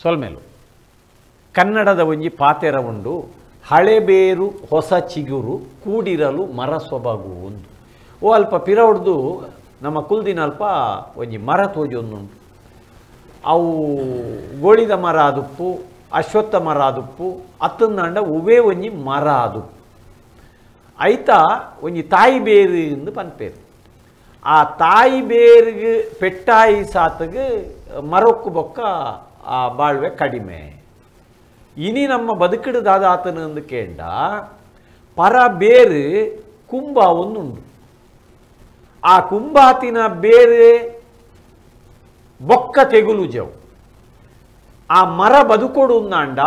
ಸೊಲ್ಮೇಲು ಕನ್ನಡದ ಒಂಜಿ ಪಾತೆರ ಉಂಡು, ಹಳೆಬೇರು ಹೊಸ ಚಿಗುರು ಕೂಡಿರಲು ಮರ ಸೊಬಗು ಒಂದು. ಓ ಅಲ್ಪ ಪಿರವಡ್ದು ನಮ್ಮ ಕುಲ್ದಿನ ಅಲ್ಪ ಒಂಜಿ ಮರ ತೋಜೊಂದುಂಟು. ಅವು ಗೋಳಿದ ಮರ ಆದುಪ್ಪು, ಅಶ್ವತ್ಥ ಮರ ಆದುಪ್ಪು, ಅತ್ತಂದಾಂಡ ಉವೇ ಒಂಜಿ ಮರ ಆದುಪ್ಪು. ಐತ ಒಂಜಿ ತಾಯಿ ಬೇರು ಎಂದು ಪನ್ಪೇರು. ಆ ತಾಯಿ ಬೇರಿಗೆ ಪೆಟ್ಟಾಯಿ ಸಾತಗೆ ಮರಕ್ಕು ಬೊಕ್ಕ ಆ ಬಾಳ್ವೆ ಕಡಿಮೆ. ಇನಿ ನಮ್ಮ ಬದುಕಿಡು ದಾದಾತನ ಎಂದು ಕೇಂಡ ಪರ ಬೇರು ಕುಂಬ ಒಂದುಂಡು. ಆ ಕುಂಬಾತಿನ ಬೇರೆ ಬೊಕ್ಕ ತೆಗುಲು ಜವು. ಆ ಮರ ಬದುಕೊಡು ಅಂಡ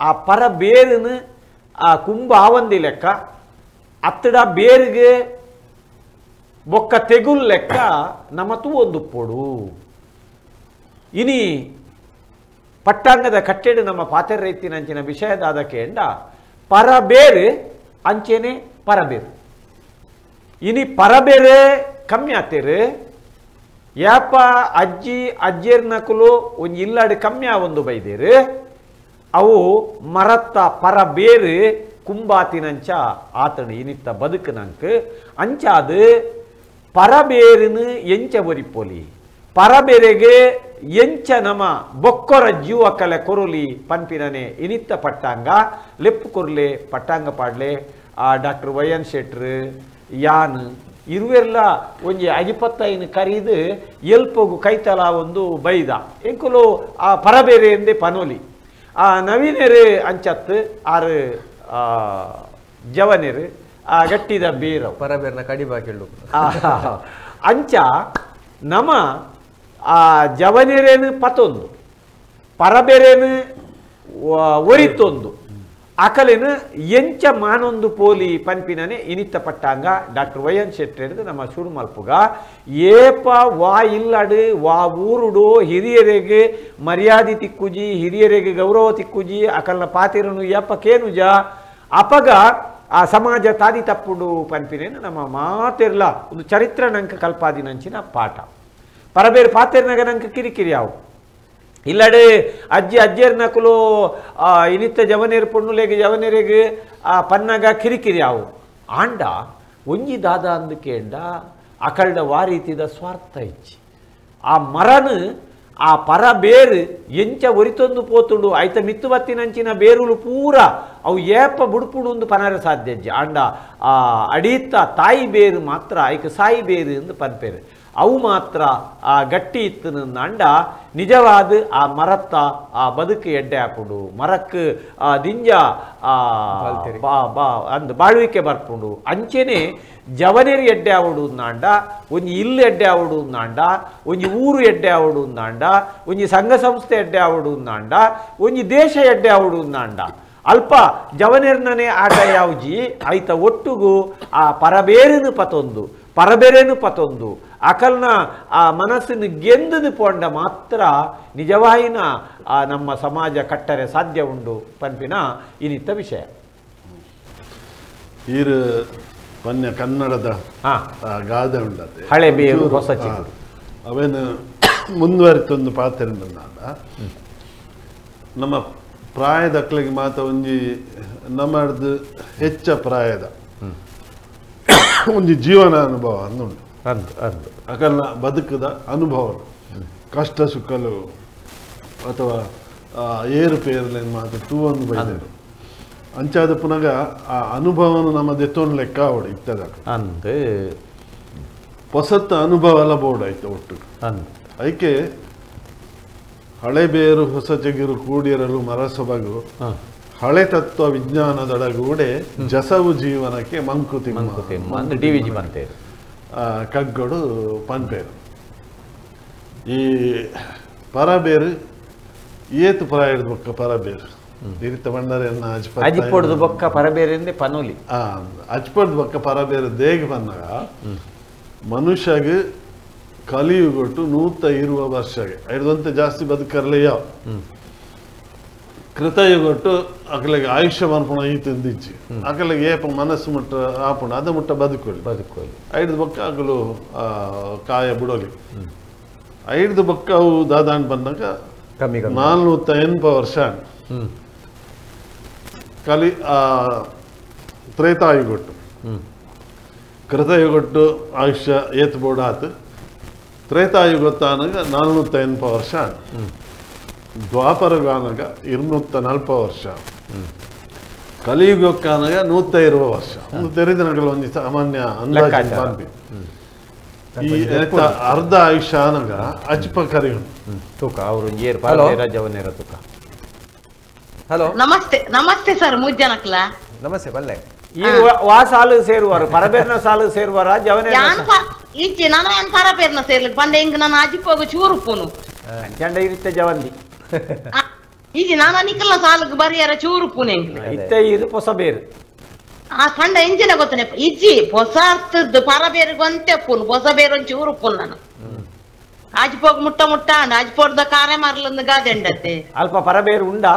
ಆ ಪರ ಬೇರನು ಆ ಕುಂಬ ಆವಂದಿ ಲೆಕ್ಕ ಅತ್ತಡ ಬೇರಿಗೆ ಬೊಕ್ಕ ತೆಗುಲ್ ಲೆಕ್ಕ ನಮ್ಮ ತೂವೊಂದು ಪೊಡು. ಇನಿ ಪಟ್ಟಾಂಗದ ಕಟ್ಟೆಡು ನಮ್ಮ ಪಾತೆರೈತಿನಂಚಿನ ವಿಷಯದಾದ ಕೇಂಡ ಪರಬೇರು ಅಂಚೆನೆ ಪರಬೇರು. ಇನಿ ಪರಬೇರೆ ಕಮ್ಮಿ ಆತೇರು. ಯಾಪ ಅಜ್ಜಿ ಅಜ್ಜೇರ್ನಕುಲು ಒಂಜಿ ಇಲ್ಲಾಡು ಕಮ್ಮಿ ಒಂದು ಬೈದೇರು. ಅವು ಮರತ್ತ ಪರಬೇರು ಕುಂಬಾತಿನಂಚ ಆತನು ಇನಿತ್ತ ಬದುಕನಂಕ ಅಂಚಾದು ಪರಬೇರಿನ ಎಂಚ ಒರಿಪೊಲಿ, ಪರಬೇರೆಗೆ ಎಂಚ ನಮ ಬೊಕ್ಕೊರ ಜೀವ ಕಲೆ ಕೊರುಲಿ ಪನ್ಪಿನನೆ ಇನಿತ್ತ ಪಟ್ಟಾಂಗ ಲೆಪ್ಪು ಕೊರ್ಲೆ ಪಟ್ಟಾಂಗ ಪಾಡ್ಲೆ. ಆ ಡಾಕ್ಟರ್ ವೈ ಎನ್ ಶೆಟ್ರು ಯಾನ್ ಇರುವೆರ್ಲ ಒಂಜಿ ಅಜಿಪತ್ತೈನ್ ಕರೀದು ಎಲ್ಪೊಗು ಕೈತಲ ಒಂದು ಬೈದ ಎಂಕುಲು ಆ ಪರಬೇರೆ ಎಂದೇ ಪನೋಲಿ. ಆ ನವೀನರು ಅಂಚತ್ತು ಆರು ಜವನೇರು ಆ ಗಟ್ಟಿದ ಬೇರವು ಪರಬೇರ್ನ ಕಡಿಬಾಕಿಳ್ಳು ಅಂಚ ನಮ ಆ ಜವನೇರೇನು ಪತೊಂದು ಪರಬೇರೇನು ಒರಿತೊಂದು ಅಕಲೇನು ಎಂಚ ಮಾನೊಂದು ಪೋಲಿ ಪನ್ಪಿನನೆ ಇನಿತ್ತ ಪಟ್ಟಾಂಗ doctor Y N ಶೆಟ್ಟಿ ನಮ್ಮ ಶುರು ಮಲ್ಪುಗ. ಏಪ ವಾ ಇಲ್ಲಡು ವಾ ಊರುಡು ಹಿರಿಯರಿಗೆ ಮರ್ಯಾದೆ ತಿಕ್ಕುಜಿ, ಹಿರಿಯರಿಗೆ ಗೌರವ ತಿಕ್ಕುಜಿ, ಅಕಲ್ನ ಪಾತಿರನು ಏಪ ಕೇನುಜ ಅಪಗ ಆ ಸಮಾಜ ತಾದಿ ತಪ್ಪುಡು ಪನ್ಪಿನೇನು ನಮ್ಮ ಮಾತಿರ್ಲ ಒಂದು ಚರಿತ್ರ ನಂಕ ಕಲ್ಪಾದಿನಂಚಿನ ಪಾಠ. ಪರಬೇರು ಪಾತೆರ್ನಾಗ ನಂಗೆ ಕಿರಿಕಿರಿ ಅವು ಇಲ್ಲಡೆ ಅಜ್ಜಿ ಅಜ್ಜಿಯರ್ನಕುಲು ಇನಿತ್ತ ಜವನೇರು ಪೊಣ್ಣುಲೆಗೆ ಜವನೇರಿಗೆ ಆ ಪನ್ನಾಗ ಕಿರಿಕಿರಿ ಅವು. ಆಂಡ ಒಂಜಿ ದಾದ ಅಂದು ಕೇಂಡ ಅಕಲ್ಡ ವಾರೀತಿದ ಸ್ವಾರ್ಥ ಇಚ್ಚಿ ಆ ಮರನು ಆ ಪರ ಬೇರು ಎಂಚ ಒರಿತೊಂದು ಪೋತುಂಡು ಐತ ಮಿತ್ತು ಬತ್ತಿನಂಚಿನ ಬೇರುಲು ಪೂರ ಅವು ಏಪ ಬುಡ್ಪುಡು ಒಂದು ಪನರ ಸಾಧ್ಯ ಅಜ್ಜಿ. ಆಂಡ ಆ ಅಡೀತ ತಾಯಿ ಬೇರು ಮಾತ್ರ ಐಕ ಸಾಯಿ ಬೇರು ಎಂದು ಪನ್ಪೇರು. ಅವು ಮಾತ್ರ ಆ ಗಟ್ಟಿ ಇತ್ತು ಅಂಡ ನಿಜವಾದ ಆ ಮರತ್ತ ಆ ಬದುಕು ಎಡ್ಡೆ ಹಾಪುಂಡು, ಮರಕ್ಕೆ ಆ ದಿಂಜ ಅಂದ್ ಬಾಳ್ವಿಕೆ ಬರ್ಪುಂಡು. ಅಂಚೆನೆ ಜವನೇರು ಎಡ್ಡೆ ಆವಡು ಅಂಡ ಒಂಜಿ ಇಲ್ಲು ಎಡ್ಡೆ ಆವಡು ಅಂಡ ಒಂಜಿ ಊರು ಎಡ್ಡೆ ಆವಡು ಅಂಡ ಒಂಜಿ ಸಂಘ ಸಂಸ್ಥೆ ಎಡ್ಡೆ ಆವಡು ಅಂಡ ಒಂಜಿ ದೇಶ ಎಡ್ಡೆ ಆವಡು ಅಂಡ ಅಲ್ಪ ಜವನೇರ್ನನೆ ಆಟ ಯಾವ್ಜಿ ಐತ ಒಟ್ಟುಗು ಆ ಪರಬೇರಿನ ಪತೊಂದು ಪರಬೇರೇನು ಪತೊಂದು ಅಕಲ್ನ ಆ ಮನಸ್ಸಿನ ಗೆಂದದು ಪೋಂಡ ಮಾತ್ರ ನಿಜವಾಯಿನ ಆ ನಮ್ಮ ಸಮಾಜ ಕಟ್ಟರೆ ಸಾಧ್ಯ ಉಂಡು ಪನ್ಪಿನ ಇನಿತ್ತ ವಿಷಯ. ಈರು ಪನ್ಯ ಕನ್ನಡದ ಗಾದೆ ಉಂಡತೆ ಹಳೆ ಬೇರು ಹೊಸ ಚಿಗುರು ಅವೇನು ಮುಂದುವರಿತೊಂದು ಪಾತ್ರ ನಮ್ಮ ಪ್ರಾಯದಕ್ಲಿಗೆ ಮಾತ ಒಂಜಿ ನಮ್ಮದು ಹೆಚ್ಚ ಪ್ರಾಯದ ಒಂಜಿ ಜೀವನ ಅನುಭವ ಅಂದುಂಟು. ಅಕಲ್ನ ಬದುಕದ ಅನುಭವ ಕಷ್ಟ ಸುಖಲು ಅಥವಾ ಏರುಪೇರುಲೇನು ಮಾತ್ರ ತೂವೊಂದು ಬೈದರು ಅಂಚಾದ ಪುನಗ ಆ ಅನುಭವನು ನಮ್ಮ ದೆತ್ತೊಂದು ಲೆಕ್ಕ ಅವಡು ಇತ್ತದ ಅಂದು ಹೊಸತ್ತ ಅನುಭವ ಎಲ್ಲ ಬೋರ್ಡ್ ಆಯ್ತು ಒಟ್ಟು. ಅದಕ್ಕೆ ಹಳೆ ಬೇರು ಹೊಸ ಚಿಗುರು ಕೂಡಿರಲು ಮರ ಸೊಬಗು ಹಳೆ ತತ್ವ ವಿಜ್ಞಾನದೊಳಗೂಡೆ ಜಸವು ಜೀವನಕ್ಕೆ ಮಂಕುತಿಮ್ಮ D V G ಬಂತೇರು ಕಗ್ಗಡು ಪನ್ಪೇರು. ಈ ಪರಬೇರು ಏತು ಪ್ರಾಯದ ಬೊಕ್ಕ ಪರಬೇರು ಇರಿತ ಬಂಡರೆನ್ನ ಅಜಿಪೊಡ್ದು ಬೊಕ್ಕ ಪರಬೇರೆಂದೇ ಪನೋಲಿ ಅಜ್ಪೊಡ್ದು ಬೊಕ್ಕ ಪರಬೇರು ದೇಗ ಬಂದಾಗ ಮನುಷ್ಯಗೆ ಕಲಿಯುಗೊಟ್ಟು 120 ವರ್ಷಗೆ ಐದಂತೆ ಜಾಸ್ತಿ ಬದುಕರ್ಲೆ ಯಾವ ಕೃತಯುಗೊಟ್ಟು ಅಕಲಿಗೆ ಆಯುಷ್ಯ ಮನ್ಪುಣ ಈ ತಿಂದಿಚ್ಚಿ ಅಕಲಿಗೆ ಏಪ ಮನಸ್ಸು ಮುಟ್ಟ ಆಪುಣ ಅದ ಮುಟ್ಟ ಬದುಕೋಲಿ ಬದುಕೋಲಿ ಐದು ಬೊಕ್ಕ ಅಕಲು ಕಾಯ ಬುಡೋಲಿ. ಐದು ಬೊಕ್ಕ ಅವು ದಾದಾಂಡ್ ಬಂದಾಗ ಕಮ್ಮಿ 480 ವರ್ಷ ಕಲಿ ತ್ರೇತಾಯುಗೊಟ್ಟು ಕೃತಯುಗೊಟ್ಟು ಆಯುಷ್ಯ ಏತ್ ಬೋರ್ಡ್ ಆತು ತ್ರೇತಾಯುಗೊತ್ತಾನಗ 480 ವರ್ಷ ದ್ವಾಪರಗಾನಗ 240 ವರ್ಷ ಕಲಿಯುಗಕ್ಕಾನಗ 120 ವರ್ಷ ಒಂದು ತೆರೆದಿನಗಳ ಒಂದು ಸಾಮಾನ್ಯ ಅಂದಾಜು ಪನ್ಪಿ ಈ ಅರ್ಧ ಆಯುಷ್ಯ ಆನಗ ಅಜ್ಪ ಕರಿಯುಂಡು ತೂಕ ಅವರು ಜವನೇರ ತೂಕ. ಹಲೋ ನಮಸ್ತೆ ನಮಸ್ತೆ ಸರ್ ಮುಜ್ಜನಕ್ಲ ನಮಸ್ತೆ ಬಲ್ಲೆ ಈ ವಾ ಸಾಲು ಸೇರುವರು ಪರಬೇರ್ನ ಸಾಲು ಸೇರುವರ ಜವನೇರ ಇಜ್ಜಿ ನಾನು ಏನ್ ಪರಬೇರ್ನ ಸೇರ್ಲಿಕ್ಕೆ ಬಂದೆ ಹಿಂಗ್ ನಾನು ಅಜಿಪೋಗ ಚೂರು ಪುನು ಚಂಡ ಇರುತ್ತೆ ಜವಂದಿ ಇಜ್ಜಿ ನಾನು ನಿಕ್ಕಲ್ಲ ಸಾಲಕ್ಕೆ ಬರಿಯಾರ ಚೂರು ಪುನೆ ಇತ್ತೆ ಇದು ಹೊಸ ಬೇರು ಆ ಕಂಡ ಇಂಜಿನ ಗೊತ್ತನೆ ಇಜ್ಜಿ ಹೊಸ ಅರ್ಥದ್ದು ಪರಬೇರಿಗೆ ಪುನ್ ಹೊಸ ಬೇರು ಒಂಚೂರು ಚೂರು ಪುನ್ ನಾನು ಅಜ್ಪೋಗ ಮುಟ್ಟ ಮುಟ್ಟ ಅಜ್ಪೋರ್ದ ಕಾರೆ ಮಾರ್ಲೊಂದು ಗಾದೆಂಡತ್ತೆ ಅಲ್ಪ ಪರಬೇರು ಉಂಡಾ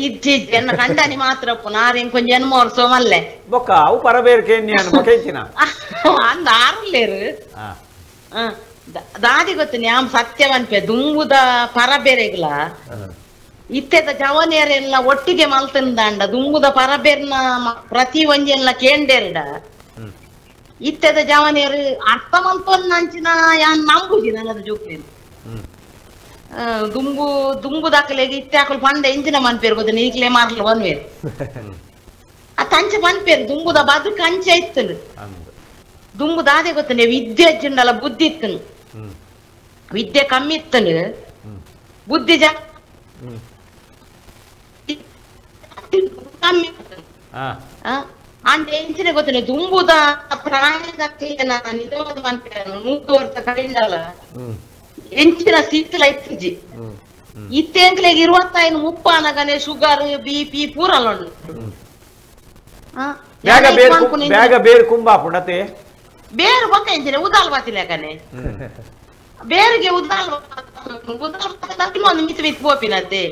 ಇಜ್ಜಿ ಎನ್ನ ಕಂಡನಿ ಮಾತ್ರ ಪುನಾರ್ ಇಂಕೊಂಜ ಎನ್ಮೋರ್ ಸೋಮಲ್ಲೆ ಬೊಕ್ಕ ಅವು ಪರಬೇರು ಕೇನ್ಯಾನು ಬೊಕೈತಿನ ಅಂದ ಆರುಲ್ಲೇರು ದಾದಿ ಗೊತ್ತನಿ ಆಮ್ ಸತ್ಯವನ್ಪೆ ದುಂಬುದ ಪರಬೇರೆಗ್ಲ ಇತ್ತೆದ ಜವನೇರೆಲ್ಲ ಒಟ್ಟಿಗೆ ಮಲ್ತಂದಾಂಡ ದುಂಬುದ ಪರಬೇರ್ನ ಪ್ರತಿ ಒಂಜೆಲ್ಲ ಕೇಂಡೇರ್ಡ ಇತ್ತೆದ ಜವನೇರು ಅರ್ಥ ಮಲ್ತೊಂದಂಚಿನ ಯಾನ್ ನಂಬುಜಿ ನನದ ಜೋಕ್ಲೇನು ದುಂಬು ದುಂಬು ದಾಖಲೆಗೆ ಇತ್ತೆ ಹಾಕಲು ಪಂಡ ಇಂಜಿನ ಮನ್ಪೇರು ಗೊತ್ತ ಈಗಲೇ ಮಾರ್ಲು ಒನ್ವೇರು ಆ ತಂಚ ಪನ್ಪೇರು ದುಂಬುದ ಬದುಕು ಅಂಚೆ ಇತ್ತನು ದುಂಬು ದಾದೆ ಗೊತ್ತನೆ ವಿದ್ಯೆ ಅಜ್ಜಿಂಡಲ್ಲ ಬುದ್ಧಿ ಇತ್ತನು ವಿದ್ಯೆ ಕಮ್ಮಿ ಇತ್ತನು ಬುದ್ಧಿ ಜಾ ಕಮ್ಮಿ ಅಂಡ ಎಂಚಿನ ಗೊತ್ತನೆ ದುಂಬುದ ಪ್ರಾಣದ ನಿಜವಾದ ಮನ್ಪೇರು 100 ವರ್ಷ ಕಳಿಂಡಲ್ಲ ಎಂಚಿನ ಸೀತಲ ಇತ್ತಿಜಿ ಇತ್ತೆಂಕ್ಲೆಗ್ 25 30 ಶುಗರ್ BP ಪೂರಲ್ಲ ಉಂಡು ಬೇಗ ಬೇರು ಕುಂಬ ಪುಣತೆ ಬೇರು ಬೊಕ್ಕ ಎಂಚಿನ ಉದಾಲ್ ಬಾತಿಲೇಕನೆ ಬೇರಿಗೆ ಉದಾಲ್ ಉದಾಲ್ ಒಂದು ಮಿತ್ ಮಿತ್ ಪೋಪಿನತೆ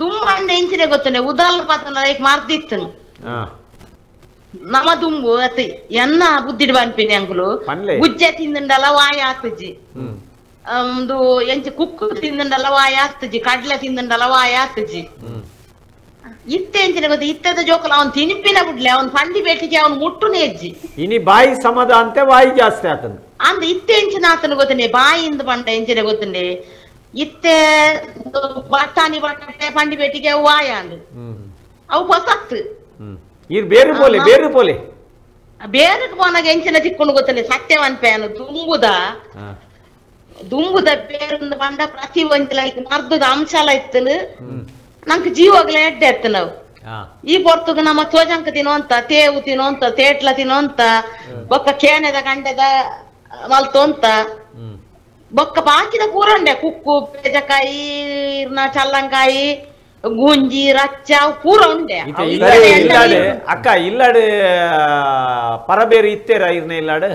ದುಂಬಂಡ ಎಂಚಿನ ಗೊತ್ತನೆ ಉದಾಲ್ ಪಾತನ ಲೈಕ್ ಮಾರ್ದಿತ್ತನು ನಮ ದುಂಬು ಅತಿ ಎನ್ನ ಬುದ್ಧಿಡ್ ಬನ್ಪಿನಿ ಅಂಕುಲು ಗುಜ್ಜೆ ತಿಂದಂಡಲ ವಾಯ ಆತಜಿ ಒಂದು ಎಂಚ ಕುಕ್ಕು ತಿಂದಂಡಲ ವಾಯ ಆತಜಿ ಕಡ್ಲೆ ತಿಂದಂಡಲ ವಾಯ ಆತಜಿ ಇತ್ತೆ ಎಂಚಿನ ಗೊತ್ತ ಇತ್ತದ ಜೋಕಲ ಅವ್ನು ತಿನಿಪಿನ ಬಿಡ್ಲೆ ಅವ್ನು ಪಂಡಿ ಬೇಟಿಗೆ ಅವ್ನು ಮುಟ್ಟುನೇ ಹೆಜ್ಜಿ ಇನಿ ಬಾಯಿ ಸಮದ ಅಂತೆ ಬಾಯಿ ಜಾಸ್ತಿ ಆತನು ಅಂದ ಇತ್ತೆ ಎಂಚಿನ ಆತನ ಗೊತ್ತನೆ ಬಾಯಿಂದ ಪಂಡ ಎಂಚಿನ ಗೊತ್ತನೆ ಇತ್ತೆ ಬಟಾಣಿ ಬಟಾಟೆ ಪಂಡಿ ಬೇಟಿಗೆ ಅವು ವಾಯ ಅಂದು ಅವು ಹೊಸತ್ತು ಬೇರು ಪೋಲೆ ಬೇರು ಪೋಲೆ ಬೇರಕ್ಕೆ ಪೋನಾಗ ಎಂಚಿನ ತಿಕ್ಕೊಂಡು ಗೊತ್ತನೆ ಸತ್ಯವನ್ಪೇನು ದುಂಬುದ ದುಂಬುದ ಬೇರುಂದ ಪಂಡ ಪ್ರತಿ ಒಂಜಿ ಲೈಕ್ ಮರ್ದದ ಅಂಶಲ ಇತ್ತನು ನಂಗೆ ಜೀವಗ್ಲ ಎಡ್ಡೆ ಎತ್ತು ನಾವು ಈ ಪೊರ್ತುಗು ನಮ್ಮ ತೋಜಂಕ ತಿನ್ನುವಂತ ತೇವು ತಿನ್ನುವಂತ ತೇಟ್ಲ ತಿನ್ನುವಂತ ಬೊಕ್ಕ ಕೇನೆದ ಗಂಡೆದ ಮಲ್ತೋಂತ ಬೊಕ್ಕ ಬಾಕಿದ ಪೂರ ಉಂಡೆ ಕುಕ್ಕು ಬೇಜಕಾಯಿ ಚಲ್ಲಂಕಾಯಿ ಗುಂಜಿ ರಚ್ಚ ಪೂರ ಉಂಡೆ ಅಕ್ಕ ಇಲ್ಲಾಡು ಪರಬೇರು ಇತ್ತೇರ ಇರ್ನ ಇಲ್ಲಾಡು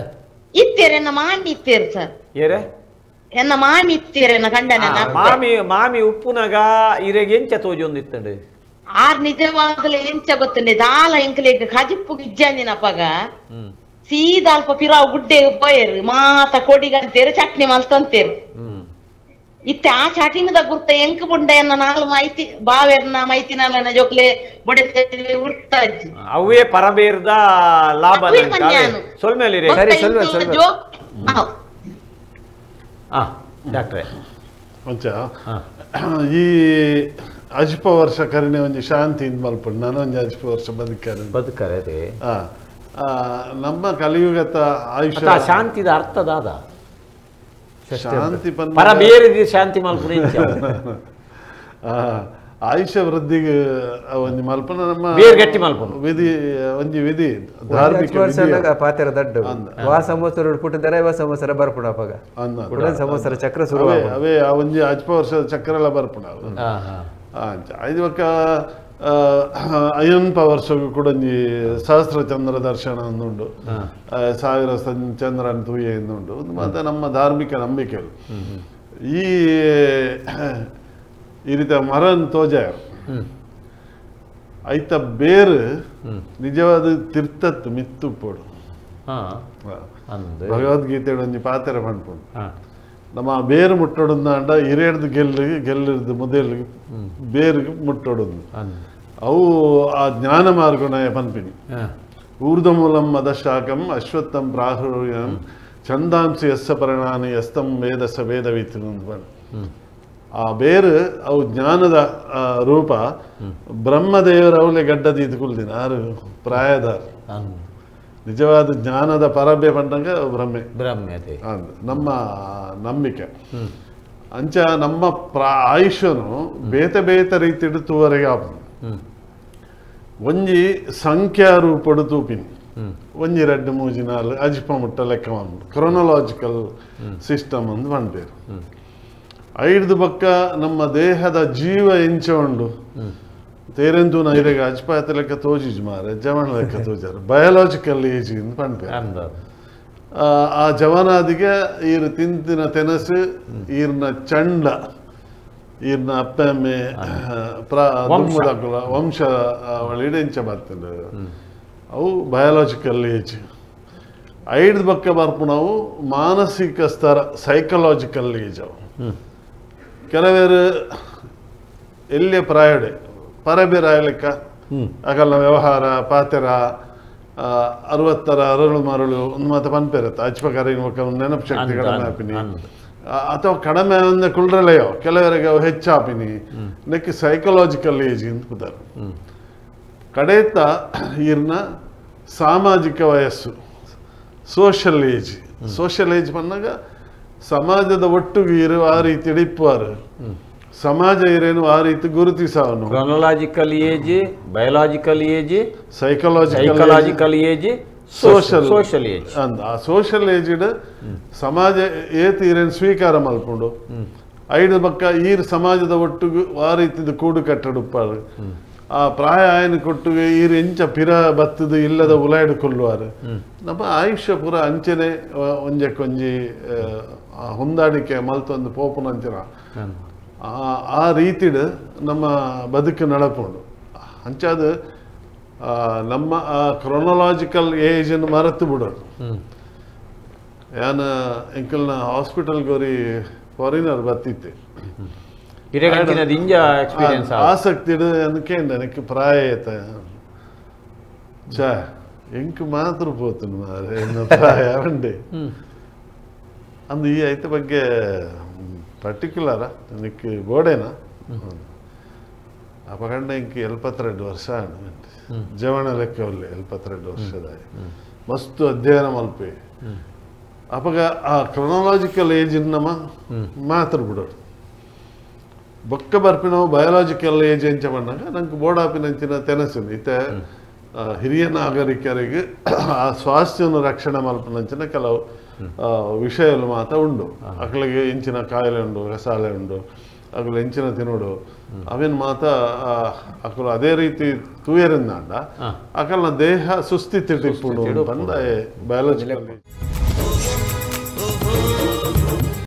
ಇತ್ತೇರ ಎನ್ನ ಮಾಮಿ ಇತ್ತೇರು ಸರ್ ಏರೆ ಎನ್ನ ಮಾಮಿ ಇತ್ತೀರ ಎನ್ನ ಗಂಡನ ಮಾಮಿ ಮಾಮಿ ಉಪ್ಪುನಗ ಇರೆಗೆ ಎಂಚ ತೋಜೊಂದು ಇತ್ತಂಡು ಆರ್ ನಿಜವಾಗ್ಲೂ ಎಂಚ ಗೊತ್ತುಂಡೆ ದಾಲ ಎಂಕಲೆಗ್ ಕಜಿಪ್ಪು ಇಜ್ಜಂದಿನಪಗ ಸೀದಾ ಅಲ್ಪ ಪಿರಾವ್ ಗುಡ್ಡೆ ಪೋಯರು ಮಾತ ಕೊಡಿಗಂತೇರು ಚಟ್ನಿ ಮಲ್ತಂತೇರು ಇತ್ತೆ ಆ ಚಟಿನದ ಗುರ್ತ ಎಂಕ್ ಬುಂಡ ಎನ್ನ ನಾಲ್ ಮೈತಿ ಬಾವೆರ್ನ ಮೈತಿನ ಜೋಕ್ಲೆ ಬೊಡೆ ಉರ್ತಾಜಿ ಅವೇ ಪರಬೇರ್ದ ಲಾಭ ಸೊಲ್ಮೇಲಿ ಡಾಕ್ಟ್ರೆ ಅಂಚ ಈ ಅಜ್ಪ ವರ್ಷ ಕರಿಣೆ ಒಂಜಿ ಶಾಂತಿ ಇಂದ್ ಮಲ್ಪುಂಡು ನಾನು ಒಂಜಿ ಅಜ್ಪ ವರ್ಷ ಬದುಕರೆ ಬದುಕರೆ ಅದೇ ನಮ್ಮ ಕಲಿಯುಗತ ಆಯುಷ್ಯ ಶಾಂತಿದ ಅರ್ಥ ದಾದ ಶಾಂತಿ ಪರ ಬೇರೆ ಶಾಂತಿ ಮಲ್ಪುನ ಆಯುಷ್ಯ ವೃದ್ಧಿಗೆ ಒಂಜಿ ಮಲ್ಪನ ನಮ್ಮ ಬೇರೆ ಗಟ್ಟಿ ಮಲ್ಪುನ ವಿಧಿ ಒಂಜಿ ವಿಧಿ ಧಾರ್ಮಿಕ ಪಾತೆರ ದಡ್ಡ ವಾ ಸಂವತ್ಸರ ಪುಟ್ಟಿದ್ದಾರೆ ವಾ ಸಂವತ್ಸರ ಬರ್ಪುಣ ಅಪಗ ಸಂವತ್ಸರ ಚಕ್ರ ಶುರು ಅವೇ ಆ ಒಂಜಿ ಅಜ್ಪ ವರ್ಷದ ಚಕ್ರ ಎಲ್ಲ ಬರ್ಪುಣ ಐದು ಒಕ್ಕ ಅಯ್ಯನ್ಪ ವರ್ಷಕ್ಕೂ ಕೂಡ ಒಂಜಿ ಸಹಸ್ರ ಚಂದ್ರ ದರ್ಶನ ಒಂದುಂಡು ಸಾವಿರ ಚಂದ್ರನ ತೂಯೆ ಉಂಟು ಮತ್ತೆ ನಮ್ಮ ಧಾರ್ಮಿಕ ನಂಬಿಕೆಗಳು ಈ ಈ ರೀತಿಯ ಮರನ್ ತೋಜ ಐತ ಬೇರು ನಿಜವಾದ ತಿರ್ತತ್ತು ಮಿತ್ತುಪ್ಪೋಡು ಭಗವದ್ಗೀತೆ ಒಂಜಿ ಪಾತ್ರ ಪನ್ಪುಂಡು ನಮ್ಮ ಬೇರು ಮುಟ್ಟೊಡುಂದಾಂಡ ಇರೇಡ್ದು ಗೆಲ್ಲಿಗೆ ಗೆಲ್ಲಿರ್ದು ಮೊದಲಿಗೆ ಬೇರಿಗೆ ಮುಟ್ಟೊಡುಂದು ಅವು ಆ ಜ್ಞಾನ ಮಾರ್ಗಣಯ ಪನ್ಪಿನಿ. ಊರ್ಧಮೂಲಂ ಮದಶಾಕಂ ಅಶ್ವತ್ಥಂ ಪ್ರಾಹುರ್ಯಂ ಛಂದಾಂಸಿ ಯಸ್ಸ ಪರಿಣಾನಿ ಯಸ್ತಂ ವೇದಸ ವೇದವಿತ್. ಆ ಬೇರು ಅವು ಜ್ಞಾನದ ರೂಪ. ಬ್ರಹ್ಮದೇವರ ಅವಲೆ ಗಡ್ಡದೀತು ಕುಲ್ದಿನ ಆರು ಪ್ರಾಯದಾರ ನಿಜವಾದ ಜ್ಞಾನದ ಪರಬೆ ಪಂಡಂಗ ಬ್ರಹ್ಮೆ ಬ್ರಹ್ಮೆ ನಮ್ಮ ನಂಬಿಕೆ. ಅಂಚ ನಮ್ಮ ಆಯುಷ್ಯನು ಬೇತೆ ಬೇತೆ ರೀತಿಡು ತೂವರೆಗೆ ಆಪುಂಡು. ಒಂಜಿ ಸಂಖ್ಯಾ ರೂಪಡು ತೂಪಿನಿ ಒಂಜಿ 2 3 4 ಅಜಿಪ ಮುಟ್ಟ ಲೆಕ್ಕ ಕ್ರೊನೊಲಾಜಿಕಲ್ ಸಿಸ್ಟಮ್ ಅಂದು ಪನ್ಪೇರು. ಐದು ಬಕ್ಕ ನಮ್ಮ ದೇಹದ ಜೀವ ಎಂಚ ಉಂಡು ತೇರೆಂದು ನೈರೆಗ ಅಜ್ಪಾತ ಲೆಕ್ಕ ತೋಜಿಜ್ ಮಾರೆ ಜವನ ಲೆಕ್ಕ ತೋಜಾರ ಬಯಾಲಜಿಕಲ್ ಏಜ್ ಇಂದು ಪನ್ಪೇರು. ಆ ಜವನಾದಿಗೆ ಈರು ತಿಂತಿನ ತೆನಸು ಈರ್ನ ಚಂಡ ಈರ್ನ ಅಪ್ಪಮ್ಮೆ ದುಮ್ಮದಕುಲ ವಂಶ ಇಡೆಂಚ ಬರ್ತದೆ ಅವು ಬಯಾಲಜಿಕಲ್ ಏಜ್. ಐದು ಬಕ್ಕ ಬರ್ಪುನವು ಮಾನಸಿಕ ಸ್ತರ ಸೈಕಲಾಜಿಕಲ್ ಏಜ್ ಅವು. ಕೆಲವೇರು ಎಲ್ಲಿಯ ಪ್ರಾಯಡೆ ಪರಬೇರಾಯ ಲೆಕ್ಕ ಅಗಲ ವ್ಯವಹಾರ ಪಾತೆರ 60ರ ಅರಳು ಮರಳು ಒಂದು ಮಾತು ಪನ್ಪೇರತ್ತ ಅಜ್ಪಕಾರ ನೆನಪು ಶಕ್ತಿ ಕಡಿಮೆ ಆಪಿನಿ ಅಥವಾ ಕಡಿಮೆ ಒಂದು ಕುಳ್ರಲೆಯೋ ಕೆಲವರಿಗೆ ಅವು ಹೆಚ್ಚಾಪಿನಿ ನೆಕ್ ಸೈಕಲಾಜಿಕಲ್ ಏಜ್ ಅಂತ ಕೂತಾರೆ. ಕಡೇತ ಈರ್ನ ಸಾಮಾಜಿಕ ವಯಸ್ಸು ಸೋಷಲ್ ಏಜ್. ಸೋಷಲ್ ಏಜ್ ಬಂದಾಗ ಸಮಾಜದ ಒಟ್ಟಿಗೆ ಇರುವ ಆ ರೀತಿ ಇಪ್ಪುವಾರು ಸಮಾಜ ಇರೇನು ಆ ರೀತಿ ಗುರುತಿಸವನು. Chronological age, biological age, psychological age, social age. ಅಂದ ಆ ಸೋಷಲ್ ಏಜ್ ಸಮಾಜ ಏತ್ ಇರೇನು ಸ್ವೀಕಾರ ಮಲ್ಪುಂಡು ಐದು ಬಕ್ಕ ಈರ್ ಸಮಾಜದ ಒಟ್ಟಿಗೆ ಆ ರೀತಿದ ಕೂಡು ಕಟ್ಟಡುಪ್ಪಾರು ಆ ಪ್ರಾಯ ಆಯನ ಕೊಟ್ಟುಗೆ ಈರು ಎಂಚ ಪಿರ ಬತ್ತದು ಇಲ್ಲದ ಉಲಾಯ್ಡು ಕೊಲ್ಲುವಾರು. ನಮ್ಮ ಆಯುಷ್ಯ ಪೂರ ಅಂಚನೆ ಒಂಜಕ್ಕೊಂಜಿ ಹೊಂದಾಣಿಕೆ ಮಲ್ತೊಂದು ಪೋಪುನ ಅಂಚನ ಆ ರೀತಿಡ್ ನಮ್ಮ ಬದುಕು ನಡಪುಂಡು. ಅಂಚಾದ ನಮ್ಮ ಆ ಕ್ರೊನೊಲಾಜಿಕಲ್ ಏಜನ್ನು ಮರೆತು ಬಿಡೋದು. ಯಾನ ಎಂಕಲ್ನ ಹಾಸ್ಪಿಟಲ್ಗೆ ಒರಿ ಫಾರಿನರ್ ಬತ್ತಿತ್ತೆ ಆಸಕ್ತಿ ಕೇಂದ್ರ ಪ್ರಾಯ ಐತ ಚಾ ಎಂಕ್ ಮಾತ್ರ ಪೋತನು ಮಾರೆ ಎನ್ನ ಪ್ರಾಯ ಉಂಡೆ ಅಂದು ಈ ಐತ ಬಗ್ಗೆ ಪರ್ಟಿಕ್ಯುಲರ ನನಗೆ ಬೋಡೇನಾ ಅಪಕಂಡ ಇಂಕ್ 72 ವರ್ಷ ಜವಣ ಲೆಕ್ಕವಲ್ಲಿ 72 ವರ್ಷದ ಮಸ್ತು ಅಧ್ಯಯನ ಮಲ್ಪೆ ಅಪಗ ಆ ಕ್ರೊನೊಲಾಜಿಕಲ್ ಏಜ್ ನಮ್ಮ ಮಾತ್ರ ಬಿಡೋದು. ಬೊಕ್ಕ ಬರ್ಪಿನವು ಬಯಾಲಜಿಕಲ್ ಏಜ್ ಎಂಚ ಬಂದಾಗ ನಂಗೆ ಬೋಡಾಪಿನಂಚಿನ ತೆನಸು ಇತ್ತ ಹಿರಿಯ ನಾಗರಿಕರಿಗೆ ಆ ಸ್ವಾಸ್ಥ್ಯವನ್ನು ರಕ್ಷಣೆ ಮಲ್ಪನಂಚಿನ ಕೆಲವು ವಿಷಯలు ಮಾತ್ರ ಉಂಡು. ಅಕಲಿಗೆ ಇಂಚಿನ ಕಾಯಿಲೆ ಉಂಡು, ರಸಾಲೆ ಉಂಡು, ಅಕಲು ಎಂಚಿನ ತಿನ್ನೋಡು ಅವೇನು ಮಾತ ಅಕಲು ಅದೇ ರೀತಿ ತೂಯರಿಂದಾಂಡ ಅಕಲ್ನ ದೇಹ ಸುಸ್ಥಿತಿ ಇಪ್ಪುಂಡು ಬಂದ ಬಯಾಲಜಿಕಲ್.